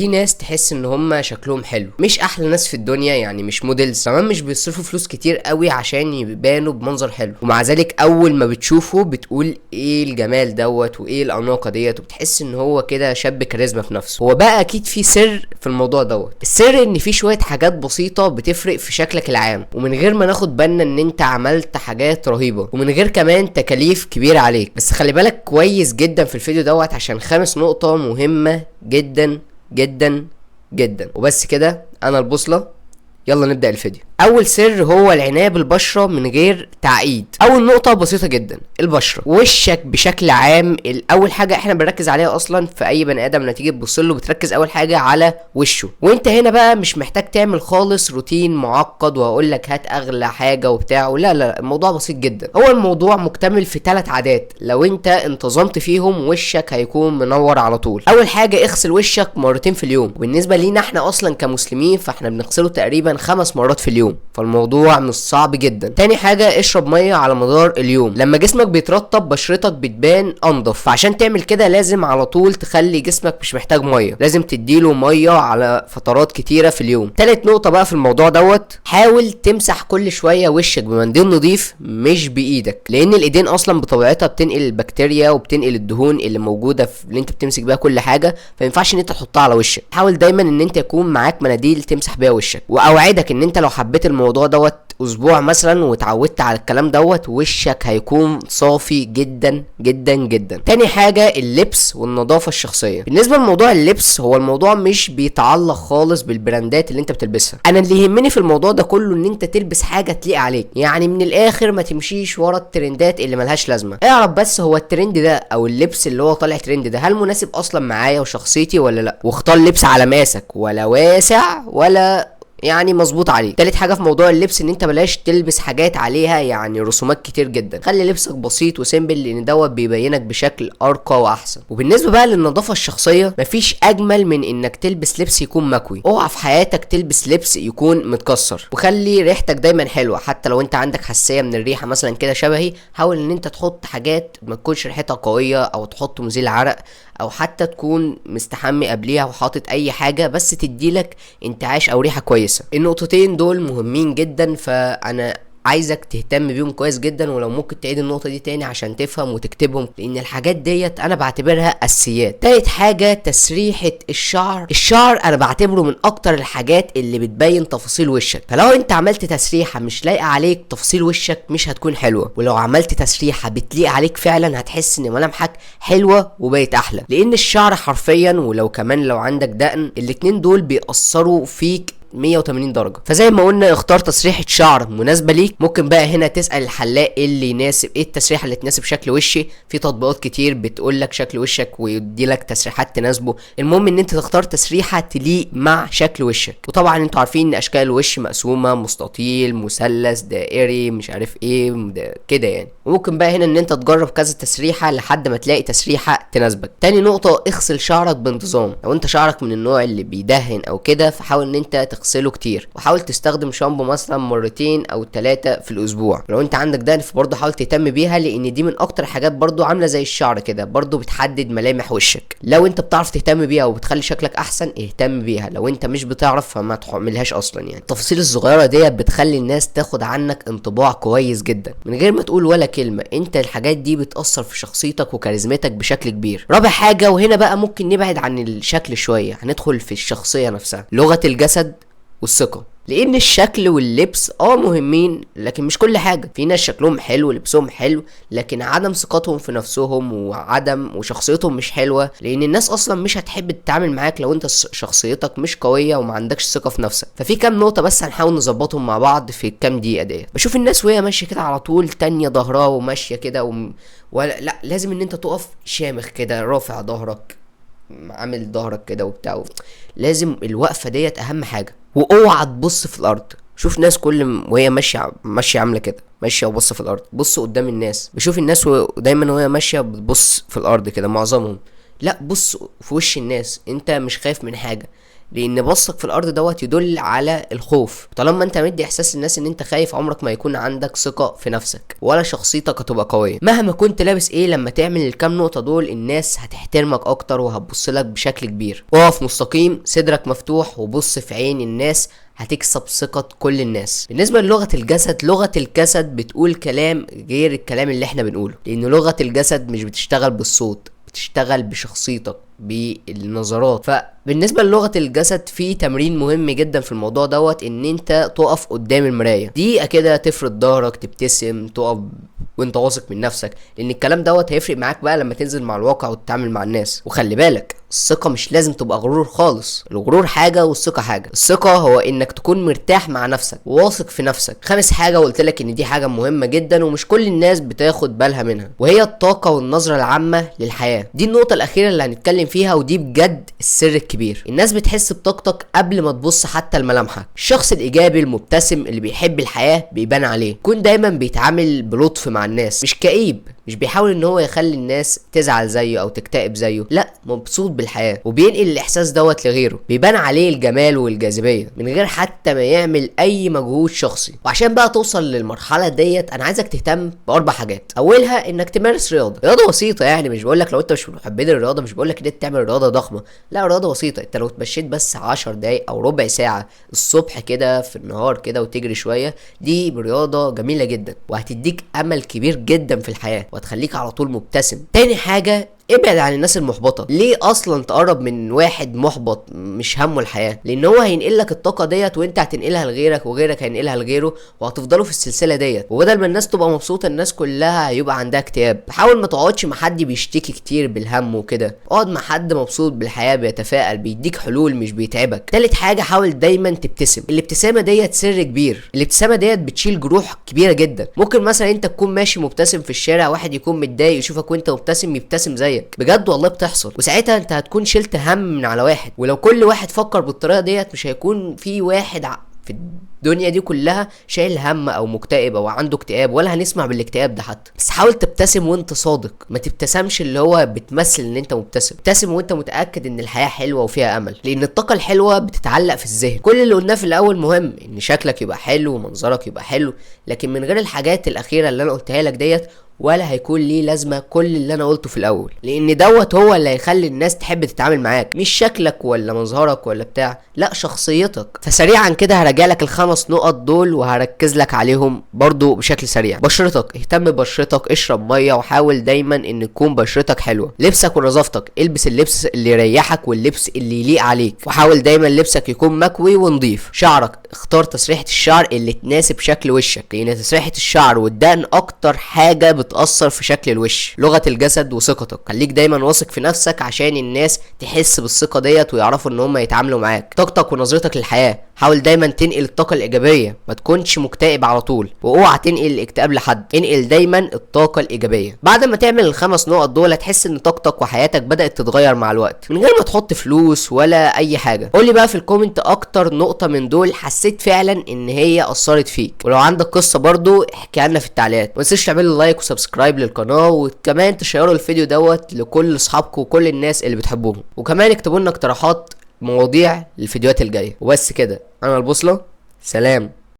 في ناس تحس ان هم شكلهم حلو، مش احلى ناس في الدنيا، يعني مش models، كمان مش بيصرفوا فلوس كتير قوي عشان يبانوا بمنظر حلو، ومع ذلك اول ما بتشوفه بتقول ايه الجمال دوت وايه الاناقة ديت، وبتحس ان هو كده شاب كاريزما في نفسه. هو بقى اكيد في سر في الموضوع دوت. السر ان في شوية حاجات بسيطة بتفرق في شكلك العام، ومن غير ما ناخد بالنا ان انت عملت حاجات رهيبة، ومن غير كمان تكاليف كبيرة عليك. بس خلي بالك كويس جدا في الفيديو دوت عشان 5 نقطة مهمة جدا جدا جدا. وبس كده، انا البوصلة، يلا نبدأ الفيديو. اول سر هو العناية بالبشرة من غير تعقيد. اول نقطة بسيطة جدا، البشرة، وشك بشكل عام. اول حاجة احنا بنركز عليها اصلا في اي بني ادم لما تيجي تبص له بتركز اول حاجة على وشه. وانت هنا بقى مش محتاج تعمل خالص روتين معقد وهقول لك هات اغلى حاجة وبتاع، لا لا، الموضوع بسيط جدا. هو الموضوع مكتمل في 3 عادات، لو انت انتظمت فيهم وشك هيكون منور على طول. اول حاجة، اغسل وشك مرتين في اليوم. وبالنسبة لينا احنا اصلا كمسلمين فاحنا بنغسله تقريبا 5 مرات في اليوم، فالموضوع مش صعب جدا. تاني حاجة، اشرب مية على مدار اليوم. لما جسمك بيترطب بشرتك بتبان انضف، فعشان تعمل كده لازم على طول تخلي جسمك مش محتاج مية، لازم تديله مية على فترات كتيرة في اليوم. تالت نقطة بقى في الموضوع دوت، حاول تمسح كل شوية وشك بمنديل نظيف مش بايدك، لان الايدين اصلا بطبيعتها بتنقل البكتيريا وبتنقل الدهون اللي موجودة في اللي انت بتمسك بيها كل حاجة، فمينفعش ان انت تحطها على وشك. حاول دايما ان انت يكون معاك مناديل تمسح بيها وشك، واوعدك ان انت لو حبيت الموضوع دوت اسبوع مثلا واتعودت على الكلام دوت وشك هيكون صافي جدا جدا جدا. تاني حاجة، اللبس والنظافة الشخصية. بالنسبة لموضوع اللبس، هو الموضوع مش بيتعلق خالص بالبراندات اللي انت بتلبسها. انا اللي يهمني في الموضوع ده كله ان انت تلبس حاجة تليق عليك، يعني من الاخر ما تمشيش ورا الترندات اللي ملهاش لازمة. اعرف بس هو الترند ده او اللبس اللي هو طالع ترند ده هل مناسب اصلا معايا وشخصيتي ولا لا، واختار لبس على مقاسك، ولا واسع ولا يعني مظبوط عليه. تالت حاجة في موضوع اللبس، ان انت بلاش تلبس حاجات عليها يعني رسومات كتير جدا، خلي لبسك بسيط و simple لان دوت بيبينك بشكل ارقى واحسن. وبالنسبة بقى للنظافه الشخصية، مفيش اجمل من انك تلبس لبس يكون مكوي. اوعى في حياتك تلبس لبس يكون متكسر، وخلي ريحتك دايما حلوة، حتى لو انت عندك حساسية من الريحة مثلا كده شبهي، حاول ان انت تحط حاجات ما تكونش ريحتها قوية، او تحط مزيل عرق، او حتى تكون مستحمي قبليها وحاطط اي حاجة بس تديلك انتعاش او ريحه كويسة. النقطتين دول مهمين جدا، فانا عايزك تهتم بيهم كويس جدا، ولو ممكن تعيد النقطة دي تاني عشان تفهم وتكتبهم، لان الحاجات ديت انا بعتبرها اساسيات. تالت حاجة، تسريحة الشعر. الشعر انا بعتبره من اكتر الحاجات اللي بتبين تفاصيل وشك، فلو انت عملت تسريحة مش لايقة عليك تفاصيل وشك مش هتكون حلوة، ولو عملت تسريحة بتليق عليك فعلا هتحس ان ملامحك حلوة وبقت احلى، لان الشعر حرفيا، ولو كمان لو عندك دقن، الاتنين دول بيأثروا فيك 180 درجة. فزي ما قلنا اختار تسريحة شعر مناسبة ليك. ممكن بقى هنا تسأل الحلاق ايه اللي يناسب، ايه التسريحة اللي تناسب شكل وشي. في تطبيقات كتير بتقول لك شكل وشك ويدي لك تسريحات تناسبه. المهم ان انت تختار تسريحة تليق مع شكل وشك. وطبعا انتوا عارفين ان اشكال الوش مقسومة، مستطيل، مثلث، دائري، مش عارف ايه كده يعني. وممكن بقى هنا ان انت تجرب كذا تسريحة لحد ما تلاقي تسريحة تناسبك. تاني نقطة، اغسل شعرك بانتظام. لو انت شعرك من النوع اللي بيدهن او كده، فحاول ان انت تغسله كتير، وحاول تستخدم شامبو مثلا 2 أو 3 في الاسبوع. لو انت عندك دقن فبرضه حاول تهتم بيها، لان دي من اكتر حاجات برضه عامله زي الشعر كده، برضه بتحدد ملامح وشك. لو انت بتعرف تهتم بيها وبتخلي شكلك احسن اهتم بيها، لو انت مش بتعرف فما تعملهاش اصلا. يعني التفاصيل الصغيرة ديت بتخلي الناس تاخد عنك انطباع كويس جدا من غير ما تقول ولا كلمة. انت الحاجات دي بتاثر في شخصيتك وكاريزمتك بشكل كبير. رابع حاجة، وهنا بقى ممكن نبعد عن الشكل شوية، هندخل في الشخصية نفسها، لغة الجسد والثقة. لان الشكل واللبس مهمين، لكن مش كل حاجة. في ناس شكلهم حلو لبسهم حلو، لكن عدم ثقتهم في نفسهم وعدم وشخصيتهم مش حلوة، لان الناس اصلا مش هتحب تتعامل معاك لو انت شخصيتك مش قوية وما عندكش ثقة في نفسك. ففي كام نقطة بس هنحاول نظبطهم مع بعض في الكام دقيقة ديت. بشوف الناس وهي ماشية كده على طول تانية ظهرها وماشية كده ولا لا، لازم ان انت تقف شامخ كده، رافع ظهرك، عامل ظهرك كده وبتاع. لازم الوقفة ديت اهم حاجة. واوعى تبص في الارض. شوف ناس كل وهي ماشية عامله كده، ماشية وبص في الارض، بص قدام الناس. بشوف الناس دايما وهي ماشية بتبص في الارض كده، معظمهم. لا، بص في وش الناس، انت مش خايف من حاجة، لان بصك في الارض دوت يدل على الخوف. طالما انت مدي احساس للناس ان انت خايف، عمرك ما يكون عندك ثقة في نفسك ولا شخصيتك هتبقى قوية. مهما كنت لابس ايه، لما تعمل الكام نقطة دول الناس هتحترمك اكتر وهتبص لك بشكل كبير. اقف مستقيم، صدرك مفتوح، وبص في عين الناس، هتكسب ثقة كل الناس. بالنسبة للغة الجسد، لغة الجسد بتقول كلام غير الكلام اللي احنا بنقوله، لان لغة الجسد مش بتشتغل بالصوت، بتشتغل بشخصيتك، بالنظرات. فبالنسبة للغة الجسد في تمرين مهم جدا في الموضوع دوت، ان انت تقف قدام المراية دقيقة كده، تفرد ظهرك، تبتسم، تقف وانت واثق من نفسك، لان الكلام دوت هيفرق معاك بقى لما تنزل مع الواقع وتتعامل مع الناس. وخلي بالك، الثقة مش لازم تبقى غرور خالص، الغرور حاجة والثقة حاجة. الثقة هو انك تكون مرتاح مع نفسك، واثق في نفسك. خامس حاجة وقلت لك ان دي حاجة مهمة جدا ومش كل الناس بتاخد بالها منها، وهي الطاقة والنظرة العامة للحياة. دي النقطة الأخيرة اللي هنتكلم فيها، ودي بجد السر الكبير. الناس بتحس بطاقتك قبل ما تبص حتى لملامحك. الشخص الإيجابي المبتسم اللي بيحب الحياة بيبان عليه، يكون دايما بيتعامل بلطف مع الناس، مش كئيب، مش بيحاول ان هو يخلي الناس تزعل زيه او تكتئب زيه، لا، مبسوط بالحياة وبينقل الاحساس دوت لغيره. بيبان عليه الجمال والجاذبية من غير حتى ما يعمل اي مجهود شخصي. وعشان بقى توصل للمرحلة ديت، انا عايزك تهتم باربع حاجات. اولها انك تمارس رياضة، رياضة بسيطة، يعني مش بقولك لو انت مش من محبين الرياضة مش بقولك ان انت تعمل رياضة ضخمة، لا، رياضة بسيطة. انت لو اتمشيت بس 10 دقايق او ربع ساعة الصبح كده في النهار كده وتجري شوية، دي رياضة جميلة جدا وهتديك امل كبير جدا في الحياة وهتخليك على طول مبتسم. تاني حاجة، ابعد عن الناس المحبطة. ليه اصلا تقرب من واحد محبط مش همه الحياة؟ لان هو هينقل لك الطاقة ديت وانت هتنقلها لغيرك وغيرك هينقلها لغيره، وهتفضلوا في السلسلة ديت. وبدل ما الناس تبقى مبسوطة، الناس كلها هيبقى عندها اكتئاب. حاول ما تقعدش مع حد بيشتكي كتير بالهم وكده، اقعد مع حد مبسوط بالحياة، بيتفائل، بيديك حلول، مش بيتعبك. تالت حاجة، حاول دايما تبتسم. الابتسامة ديت سر كبير، الابتسامة ديت بتشيل جروح كبيرة جدا. ممكن مثلا انت تكون ماشي مبتسم في الشارع، واحد يكون متضايق يشوفك وانت مبتسم يبتسم زيك، بجد والله بتحصل، وساعتها انت هتكون شلت هم من على واحد. ولو كل واحد فكر بالطريقة ديت مش هيكون في واحد في الدنيا دي كلها شايل هم او مكتئب او عنده اكتئاب، ولا هنسمع بالاكتئاب ده حتى. بس حاول تبتسم وانت صادق، ما تبتسمش اللي هو بتمثل ان انت مبتسم، ابتسم وانت متاكد ان الحياة حلوة وفيها امل، لان الطاقة الحلوة بتتعلق في الذهن. كل اللي قلناه في الاول مهم، ان شكلك يبقى حلو ومنظرك يبقى حلو، لكن من غير الحاجات الاخيرة اللي انا قلتها لك ديت ولا هيكون ليه لازمه كل اللي انا قلته في الاول، لان دوت هو اللي هيخلي الناس تحب تتعامل معاك، مش شكلك ولا مظهرك ولا بتاع، لا، شخصيتك. فسريعا كده هراجع لك الخمس نقط دول وهركز لك عليهم برضو بشكل سريع. بشرتك، اهتم ببشرتك، اشرب مية، وحاول دايما ان تكون بشرتك حلوة. لبسك ونظافتك، البس اللبس اللي يريحك واللبس اللي يليق عليك، وحاول دايما لبسك يكون مكوي ونظيف. شعرك، اختار تسريحه الشعر اللي تناسب شكل وشك، لان تسريحه الشعر والدقن اكتر حاجة بتأثر في شكل الوش. لغة الجسد وثقتك، خليك دايما واثق في نفسك عشان الناس تحس بالثقة ديت ويعرفوا ان هم يتعاملوا معاك. طاقتك ونظرتك للحياة، حاول دايما تنقل الطاقة الإيجابية، ما تكونش مكتئب على طول، واوعى تنقل الاكتئاب لحد، انقل دايما الطاقة الإيجابية. بعد ما تعمل الخمس نقط دول هتحس ان طاقتك وحياتك بدأت تتغير مع الوقت من غير ما تحط فلوس ولا أي حاجة. قولي بقى في ال comment أكتر نقطة من دول حسيت فعلا ان هي أثرت فيك، ولو عندك قصة برضو احكيها لنا في التعليقات. ما تنساش تعملوا like و subscribe للقناة، وكمان تشيروا الفيديو دوت لكل اصحابكم وكل الناس اللي بتحبوهم، وكمان اكتبوا لنا اقتراحات مواضيع للفيديوهات الجاية. وبس كده، انا البوصلة، سلام.